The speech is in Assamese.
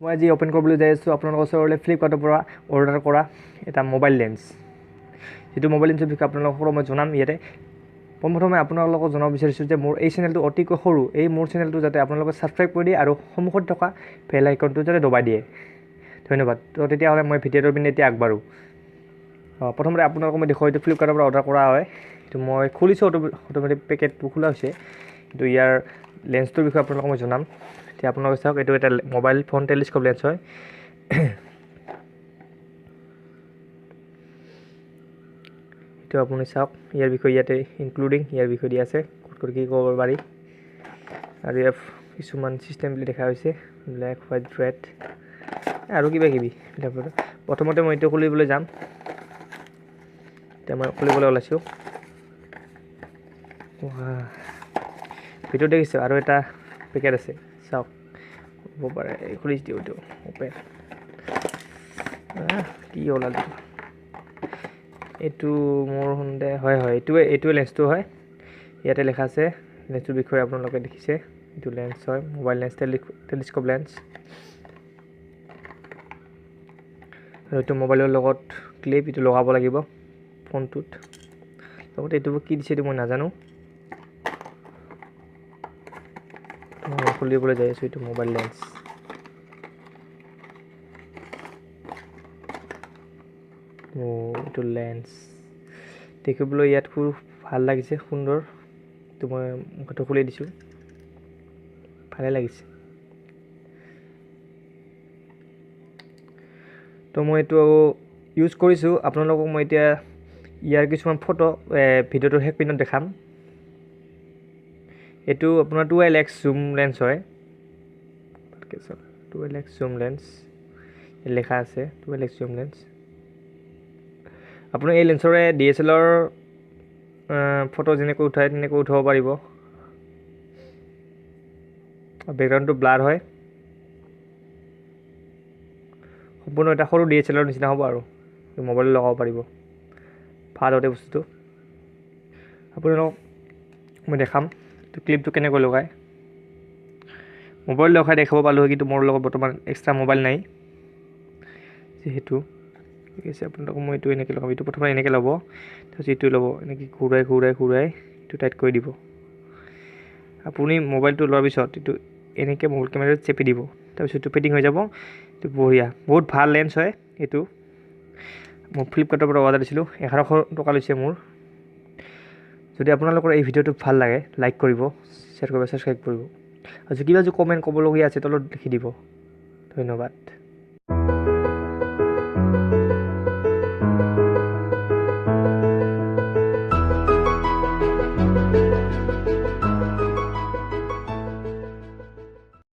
মই আজি অ'পেন কৰিবলৈ যাই আছোঁ আপোনালোকৰ ওচৰলৈ ফ্লিপকাৰ্টৰ পৰা অৰ্ডাৰ কৰা এটা মোবাইল লেন্স। যিটো মোবাইল লেন্সৰ বিষয়ে আপোনালোকক মই জনাম ইয়াতে। পোনপ্ৰথমে আপোনালোকক জনাব বিচাৰিছোঁ যে মোৰ এই চেনেলটো অতিকৈ সৰু, এই মোৰ চেনেলটো যাতে আপোনালোকে ছাবস্ক্ৰাইব কৰি দিয়ে আৰু সন্মুখত থকা বেল আইকনটো যাতে দবাই দিয়ে। ধন্যবাদ। তো তেতিয়াহ'লে মই ভিডিঅ'টোৰ পিনে এতিয়া আগবাঢ়োঁ। প্ৰথমতে আপোনালোকক মই দেখুৱাওঁ, এইটো ফ্লিপকাৰ্টৰ পৰা অৰ্ডাৰ কৰা হয়। এইটো মই খুলিছোঁ, অট'মেটিক পেকেটটো খোলা হৈছে। কিন্তু ইয়াৰ লেন্সটোৰ বিষয়ে আপোনালোকক মই জনাম। এতিয়া আপোনালোকে চাওক, এইটো এটা মোবাইল ফোন টেলিস্কোপ লেন্স হয়। এইটো আপুনি চাওক, ইয়াৰ বিষয়ে ইয়াতে ইনক্লুডিং ইয়াৰ বিষয়ে দিয়া আছে, ক'ত ক'ত কি ক'ব পাৰি। আৰু ইয়াৰ কিছুমান চিষ্টেম বুলি দেখা হৈছে, ব্লেক, হোৱাইট, ৰেড আৰু কিবা কিবি। প্ৰথমতে মই এইটো খুলিবলৈ যাম। এতিয়া মই খুলিবলৈ ওলাইছোঁ। ভিডিঅ' দেখিছোঁ আৰু এটা পেকেট আছে, চাওক হ'ব পাৰে, খুলি দিওঁ এইটো অ'পেন। কি ওলাল এইটো? মোৰ সন্দেহ হয়, হয় এইটোৱে লেন্সটো হয়। ইয়াতে লেখা আছে লেন্সটোৰ বিষয়ে, আপোনালোকে দেখিছে এইটো লেন্স হয়, মোবাইল লেন্স, টেলিস্কোপ লেন্স। আৰু এইটো মোবাইলৰ লগত ক্লিপ এইটো লগাব লাগিব ফোনটোত। লগতে এইটো কি দিছে এইটো মই নাজানো। মই খুলিবলৈ যাই আছোঁ এইটো মোবাইল লেন্স। এইটো লেন্স দেখিবলৈ ইয়াত খুব ভাল লাগিছে, সুন্দৰ। এইটো মই মুখটো খুলি দিছোঁ, ভালে লাগিছে। তো মই এইটো ইউজ কৰিছোঁ। আপোনালোকক মই এতিয়া ইয়াৰ কিছুমান ফটো ভিডিঅ'টোৰ শেষ পিনত দেখাম। এইটো আপোনাৰ 2X জুম লেন্স হয়, 2X জুম লেন্স লেখা আছে, 2X জুম লেন্স। আপুনি এই লেন্সৰে DSLR photo যেনেকৈ উঠায় তেনেকৈ উঠাব পাৰিব। বেকগ্ৰাউণ্ডটো ব্লাৰ হয়, সম্পূৰ্ণ এটা সৰু DSLR নিচিনা হ'ব আৰু মোবাইলত লগাব পাৰিব। ভাল হয় বস্তুটো। আপোনালোকক মই দেখাম ক্লিপটো কেনেকৈ লগায়। মোবাইল লগাই দেখাব পালোঁ, কিন্তু মোৰ লগত বৰ্তমান এক্সট্ৰা মোবাইল নাই যিহেতু। ঠিক আছে, আপোনালোকক মই এইটো এনেকৈ লগাম। এইটো প্ৰথমে এনেকৈ ল'ব, তাৰপিছত এইটো ল'ব, এনেকৈ ঘূৰাই ঘূৰাই ঘূৰাই এইটো টাইট কৰি দিব। আপুনি মোবাইলটো লোৱাৰ পিছত এইটো এনেকৈ মোবাইল কেমেৰাটো চেপি দিব, তাৰপিছত এইটো ফিটিং হৈ যাব। এইটো বঢ়িয়া, বহুত ভাল লেন্স হয় এইটো। মই ফ্লিপকাৰ্টৰ পৰা অৰ্ডাৰ দিছিলোঁ, 1100 টকা লৈছে মোৰ। যদি আপোনালোকৰ এই ভিডিঅ'টো ভাল লাগে, লাইক কৰিব, শ্বেয়াৰ কৰিব, ছাবস্ক্ৰাইব কৰিব। আৰু কিবা যদি কমেণ্ট ক'বলগীয়া আছে তলত লিখি দিব। ধন্যবাদ।